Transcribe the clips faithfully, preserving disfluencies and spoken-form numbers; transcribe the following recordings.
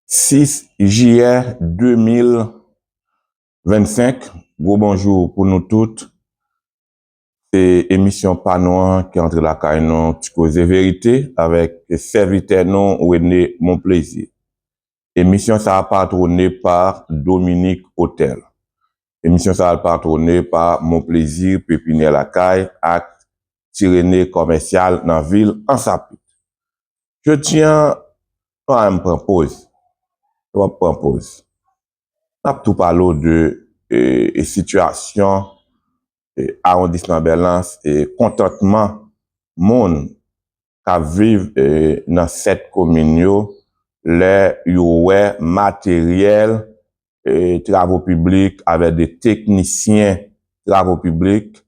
Sis jiyè de mil vennsenk, gwo bonjou pou nou tout. Se emisyon pa nou an ki antre lakay nou, Ti Koze Verite, avèk sèvitè nou, René Monplaisir. Emisyon sa a patwone pa Dominique Hotel. Emisyon sa a patwone pa Monplaisir Pepinyè Lakay ak Ti René Kòmèsyal nan vil Ansapit. Jodi a, nou a menm pran poz. Nou ap pran poz. N ap tou pale w de e, e sitiyasyon e, awondisman Bèlans e kontantman moun k ap viv e, nan sèt komin yo lè yo wè materyèl e, travo piblik avèk de teknisyen travo piblik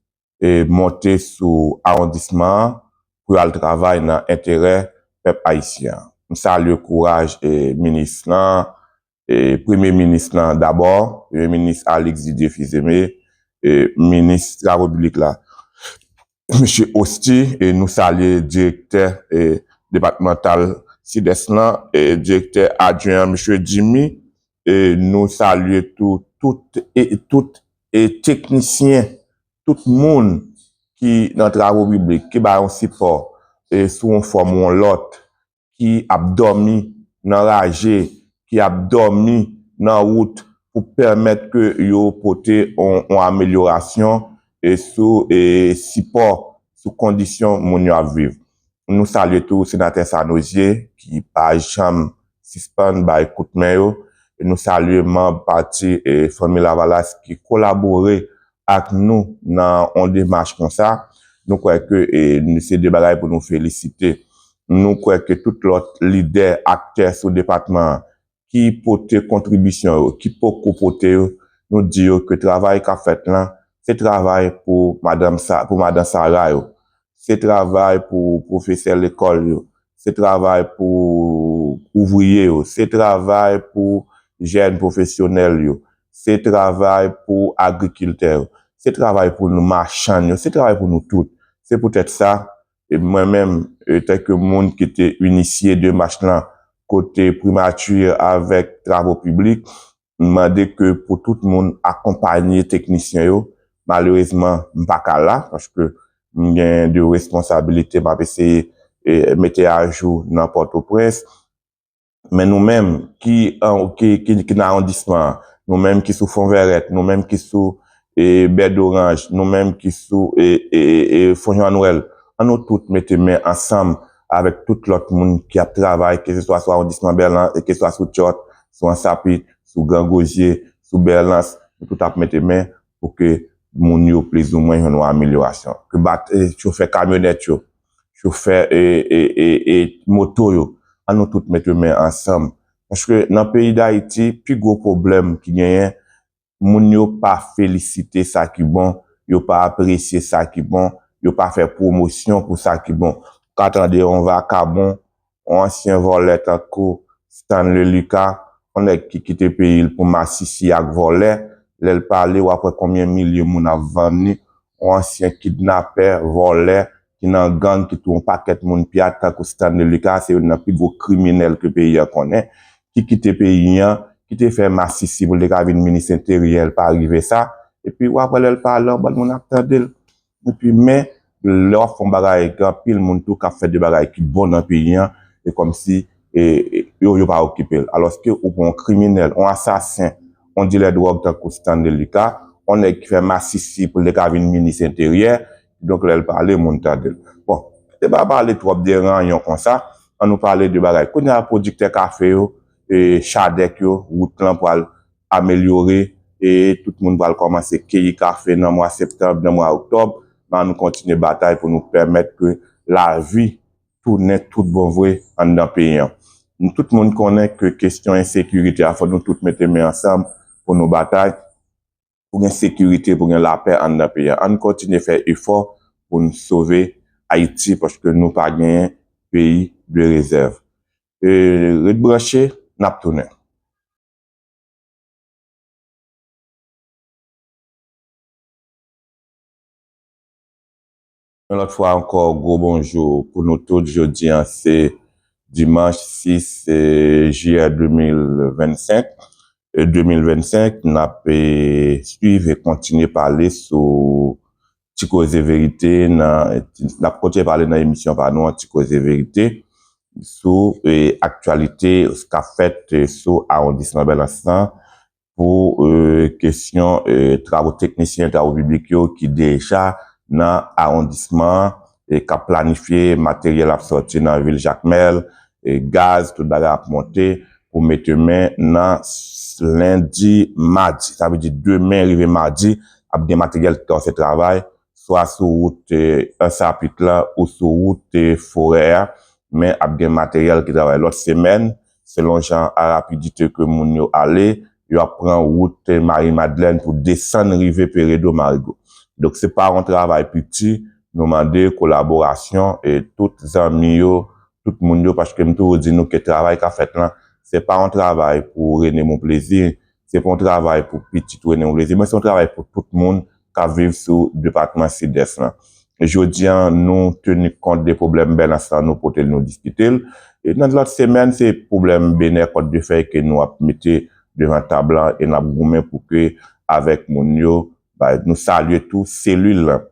e, monte sou awondisman an pou y al travay nan enterè pèp ayisyen an. M salye kouraj e, minis lan, e, premye minis lan dabò, premye minis Alex Didier Fils-Aimé, e, minis travo piblik la, mesye Hosty, e nou salye direktè e, depatmantal Sidès lan, e, direktè adjwen an, mesye Jimmy, e nou salye tou tout e tout e teknisyen, tout moun ki nan travo piblik, ki bay yon sipò e sou yon fòm ou yon lòt, ki ap dòmi nan raje, ki ap dòmi nan wout pou pèmèt ke yo pote yon, yon amelyorasyon e sou e sipò sou kondisyon moun yo ap viv. Nou salye tou senatè Sanosier ki pa janm sispann bay kout men yo. E nou salye manm pati e Fanmi Lavalas ki kolabore ak nou nan yon demach konsa. Nou kwè ke e, se de bagay pou nou felisite. Nou kwè ke tout lòt lidè, aktè sou depatman an ki pote kontribisyon yo, ki poko pote yo, nou di yo ke travay k ap fèt lan, se travay pou madanm sa, pou madan Sara yo, se travay pou pwofesè lekòl yo, se travay pou ouvriye yo, se travay pou jèn pwofesyonèl yo, se travay pou agrikiltè yo, se travay pou nou machann yo, se travay pou nou tout. Se poutèt sa, e mwen menm, e tanke moun ki te inisye demach lan kote primati avèk travo piblik, m mande ke pou tout moun akonpanye teknisyen yo. Malerezman, m pa ka la, paske m gen de responsabilite m ap eseye e, mete ajou nan Pòtoprens. Men nou menm ki, an, ki, ki, ki nan awondisman an, nou menm ki sou Fon Vèrèt, nou menm ki sou e, Bè Doranj, nou menm ki sou e, e, e, Fon Jan Nwèl, an nou tout mete men ansanm avèk tout lòt moun ki ap travay, keseswa sou awondisman Bèlans, e keseswa sou Tyòt, sou Ansapit, sou Gran Gozye, sou Bèlans, nou tout ap mete men pou ke moun yo plizoumwen jwenn yon amelyorasyon. Ke bat, e, chofè kamyonèt yo, chofè e, e, e, e, moto yo, an nou tout mete men ansanm. Paske nan peyi Dayiti, pi gwo pwoblèm ki genyen, moun yo pa felisite sa ki bon, yo pa apresye sa ki bon, yo pa fè pwomosyon pou sa ki bon. Ou ka tande yon vakabon, yon ansyen vòlè tankou Stanley Lucas, yon nèg ki kite peyi l pou masisi ak vòlè, lè l pale, w ap wè konbyen milye moun ap vann li, yon ansyen kidnapè, vòlè, ki nan gang, ki touye yon pakèt moun pyat, tankou Stanley Lucas, se youn nan pi gwo kriminèl ke peyi a konnen, ki kite peyi an, ki te fè masisi pou l te ka vin minis enteryè, l pa rive sa, epi w ap wè lè l pale, yon bann moun ap tande l. Epi, men, lè w ap fè yon bagay, gen anpil moun tou k ap fè de bagay ki bon nan peyi an, e kòmsi e, e, yo, yo pa okipe l. Alòske ou pran yon kriminèl, yon asasen, yon dilè dwòg tankou Stanley Lucas, yon nèg ki fè masisi pou l te ka vin minis enteryè, donk lè l pale, moun tande l. Bon, e pa pale twòp de ranyon konsa, an nou pale de bagay. Kounye a, pwodiktè kafe yo, e, chadèk yo, wout lan pral amelyore, e tout moun pral kòmanse keyi kafe nan mwa septanm, nan mwa oktòb, men an nou kontinye batay pou nou pèmèt ke lavi tounen tout bon vre anndan peyi an. Nou tout moun konnen ke kesyon ensekirite a, fò nou tout mete men ansanm pou nou batay, pou gen sekirite, pou gen lapè anndan peyi an. Ann kontinye fè efò pou n sove Ayiti, paske nou pa genyen peyi de rezèv. E, ret branche, n ap tounen. Yon lòt fwa ankò, gwo bonjou pou nou tout. Jodi a, se Dimanch sis, eh, jiyè de mil vennsenk, eh, de mil vennsenk, n ap, eh, swiv e kontinye pale sou Ti Koze Verite nan, n ap kontinye pale nan emisyon pa nou an, Ti Koze Verite, sou, eh, aktyalite k ap fèt, eh, sou awondisman Bèlans lan, pou, eh, kesyon, eh, travo teknisyen, travo piblik yo ki deja nan awondisman an, e k ap planifye, materyèl ap sòti nan vil Jakmèl, e gaz, tout bagay ap monte pou mete men nan s-, lendi, madi. Sa vle di demen rive madi, ap gen materyèl ki kòmanse travay, swa sou wout, eh, Ansapit lan ou sou wout, eh, Forè a, men ap gen materyèl ki travay. Lòt semèn, selon jan a rapidite ke moun yo ale, yo ap pran wout, eh, Mari Madlèn pou desann rive Peredo Marigo. Donk, se pa yon travay piti, nou mande kolaborasyon, eh, tout zanmi yo, tout moun yo, paske m toujou di nou ke travay k ap fèt lan, se pa yon travay pou René Monplaisir, se pa yon travay pou pitit René Monplaisir, men se yon travay pou tout moun k ap viv sou depatman Sidès lan. Jodi a, nou teni kont de pwoblèm Bèlans lan, nou pote l, nou diskite l. E nan lòt semèn, se pwoblèm Benè Kòt de Fèy ke nou ap mete devan tab lan e n ap goumen pou ke avèk moun yo, ba, nou salye tou selil lan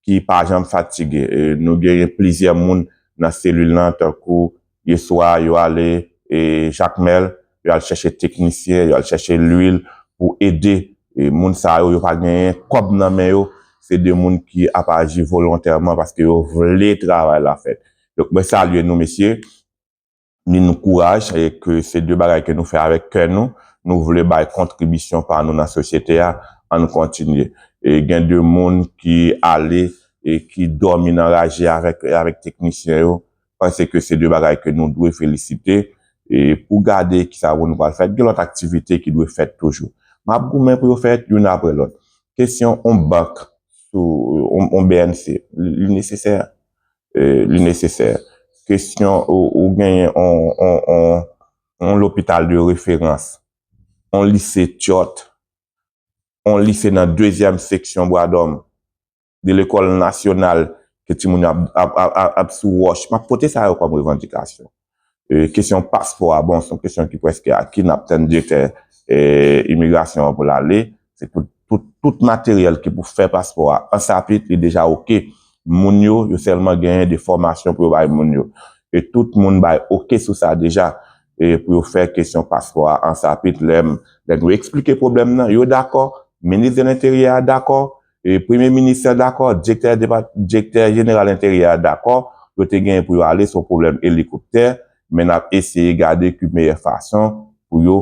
ki pa janm fatige. E nou genyen plizyè moun nan selil lan, tankou yeswa yo ale, e, Jakmèl, yo al chèche teknisyen, yo al chèche lwil pou ede. E moun sa yo, yo pa genyen kòb nan men yo. Se de moun ki ap aji volontèman paske yo vle travay la fèt. Donk, mwen salye nou, mesye. Ni nou kouraj, e ke se de bagay ke nou fè avèk kè nou. Nou vle bay kontribisyon pa nou nan sosyete a, ann kontinye. E gen de moun ki ale e ki dòmi nan raje avèk, avèk teknisyen yo. Panse ke se de bagay ke nou dwe felisite. E pou gade kisa pou nou pral fè, gen lòt aktivite ki dwe fèt toujou. M ap goumen pou yo fèt youn apre lòt. Kesyon on bank sou on, on B N C, li, li nesesè. Eh, li nesesè. Kesyon ou, ou genyen on, on, on, on lopital de referans, on lise Tyòt, on lise nan dezyèm seksyon Bwadòm, de lekòl nasyonal ke timoun yo ap, ap, ap, ap, ap sou wòch. M ap pote sa yo kòm revandikasyon. Eh, kesyon paspò a, bon, se yon kesyon ki prèske aki, n ap tann direktè, eh, imigrasyon an pou l ale. Se tout, tout, tout materyèl ki pou fè paspò a. Ansapit, li deja oke. Moun yo, yo sèlman genyen de fòmasyon pou yo bay moun yo. E tout moun bay oke sou sa deja. E pou yo fè kesyon paspò a Ansapit, lè m, lè nou eksplike pwoblèm nan, yo dakò. Minis de Lenteryè a dakò. E Premye Minis la dakò. Direktè depa-, direktè jeneral Enteryè a dakò. Yo te genyen pou yo ale, se yon pwoblèm elikoptè. Men n ap eseye gade ki meyè fason pou yo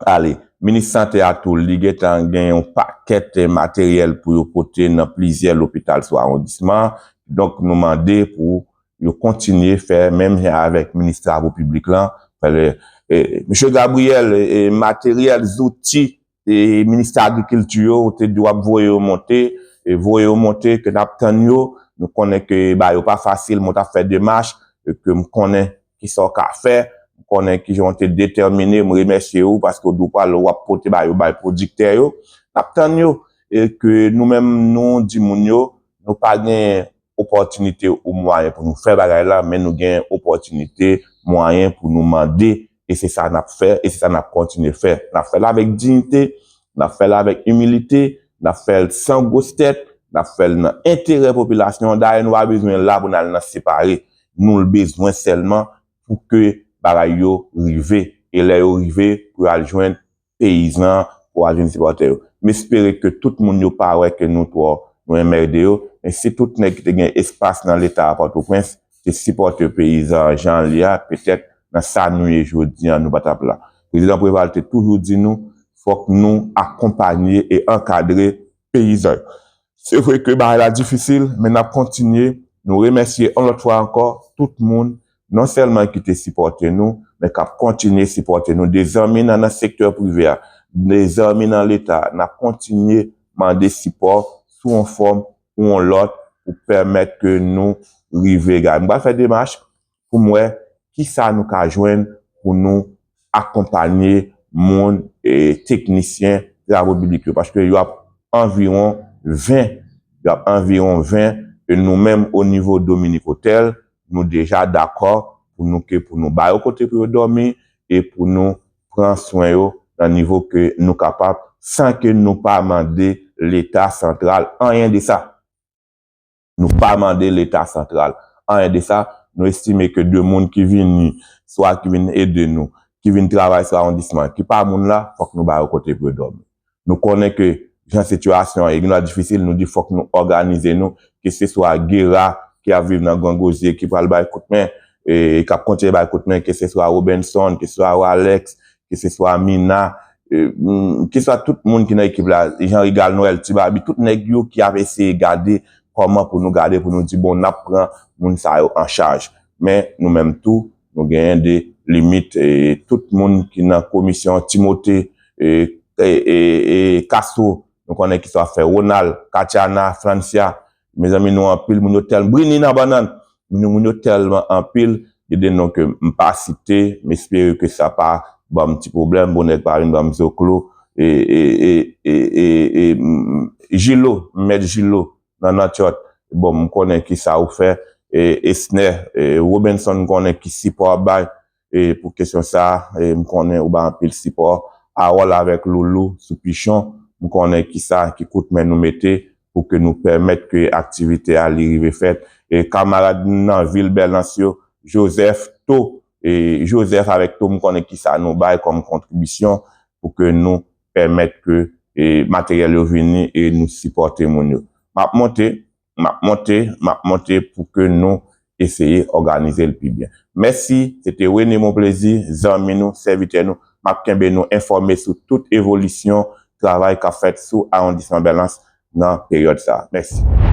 ale. Minis Sante a tou, li gentan gen yon pakèt materyèl pou yo pote nan plizyè lopital sou awondisman an. Donk, nou mande pou yo kontinye fè menm jan avèk minis travo piblik lan. Fè le, e, Mesye Gabriel, e, materyèl, zouti, e, minis agrikilti yo, ou te di w ap voye yo monte, e, voye yo monte, ke n ap tann yo. Nou konnen ke bagay yo pa fasil, men w t ap fè demach, e, ke m konnen kisa w ka fè, m konnen kijan w te detèmine, m remèsye w paske w di w pral, w ap pote ba yo, bay pwodiktè yo. N ap tann yo. E ke nou menm, nou di moun yo, nou pa gen opòtinite ou mwayen pou nou fè bagay la, men nou gen opòtinite, mwayen pou nou mande, e se sa n ap fè, e se sa n ap kontinye fè. N ap fè l avèk diyite, n ap fè l avèk imilite, n ap fè l san gwos tèt, n ap fè l nan enterè popilasyon an. Dayè, nou pa bezwen la pou n al nan separe. Nou l bezwen sèlman pou ke bagay yo rive. E lè yo rive, pou yo al jwenn peyizan, pou yo al jwenn sipòtè yo. M espere ke tout moun yo pa wè ke nou twò, nou enmède yo. Men si tout nèg ki te gen espas nan Leta a Pòtoprens te sipòte peyizan an jan l ye a, petèt nan sa nou ye jodi a, nou pa t ap la. Prezidan Préval te toujou di nou, fòk nou akonpanye e ankadre peyizan yo. Se vre ke bagay la difisil, men n ap kontinye. Nou remèsye yon lòt fwa ankò tout moun, non sèlman ki te sipòte nou, men k ap kontinye sipòte nou. De zanmi nan, nan sektè prive a, de zanmi nan Leta a, n ap kontinye mande sipò sou yon fòm ou yon lòt pou pèmèt ke nou rive gade. M pral fè demach pou m wè kisa nou ka jwenn pou nou akonpanye moun, e, teknisyen travo piblik yo, paske yo ap anviwon ven, yo ap anviwon ven, e nou menm o nivo Dominique Hotel, nou deja dakò pou nou ke pou nou ba yo kote pou yo dòmi e pou nou pran swen yo nan nivo ke nou kapab san ke nou pa mande Leta santral anyen de sa. Nou pa mande Leta santral anyen de sa. Nou estime ke de moun ki vini, swa ki vin ede nou, ki vin travay sou awondisman, ki pa moun la, fòk nou ba yo kote pou yo dòmi. Nou konnen ke jan sitiyasyon an ye, gen lè difisil, nou di fòk nou òganize nou, ke se swa Gera ki ap viv nan Gran Gozye ki pral bay kout men, e k ap kontinye bay kout men, ke se swa Robenson, ke se swa Walex, ke se swa Mina, e, mm, ke se swa tout moun ki nan ekip la, Jean Rigal Noël, Ti Babi, tout nèg yo ki ap eseye gade kòman pou nou gade, pou nou di, bon, n ap pran moun sa yo an chaj. Men nou menm tou, nou genyen de limit, e tout moun ki nan komisyon, Timote, e, e, e, e Castro, nou konnen ki sa w ap fè, Ronald, Katiana, Francia, mezanmi, nou anpil, moun yo tèl, Brini nan bannann, moun yo, moun yo tèlman anpil, gen de non ke m pa site, m espere ke sa pa ban m ti pwoblèm, bon nèg pa vin ban m zoklo, e, e, e, e, e, e, mm, Jilo, mèt Jilo, nan Nantyòt. Bon, m konnen ki sa ou fè. E, Esner, e, Robenson, m konnen ki sipò w ap bay. E, pou kesyon sa, e, m konnen ou bay anpil sipò. Harold avèk Loulou sou Pichon, m konnen ki sa, ki kout men nou mete pou ke nou pèmèt ke aktivite a li rive fèt. E, kamarad m nan vil Bèlans yo, Joseph, To, e, Joseph avèk To, m konnen ki sa nou bay kòm kontribisyon pou ke nou pèmèt ke, e, materyèl yo vini e nou sipòte moun yo. M ap monte, m ap monte, m ap monte pou ke nou eseye òganize l pi byen. Mèsi, se te René Monplaisir, zanmi nou, sèvitè nou. M ap kenbe nou enfòme sou tout evolisyon travay k ap fèt sou awondisman Bèlans nan peryòd sa a. Mèsi.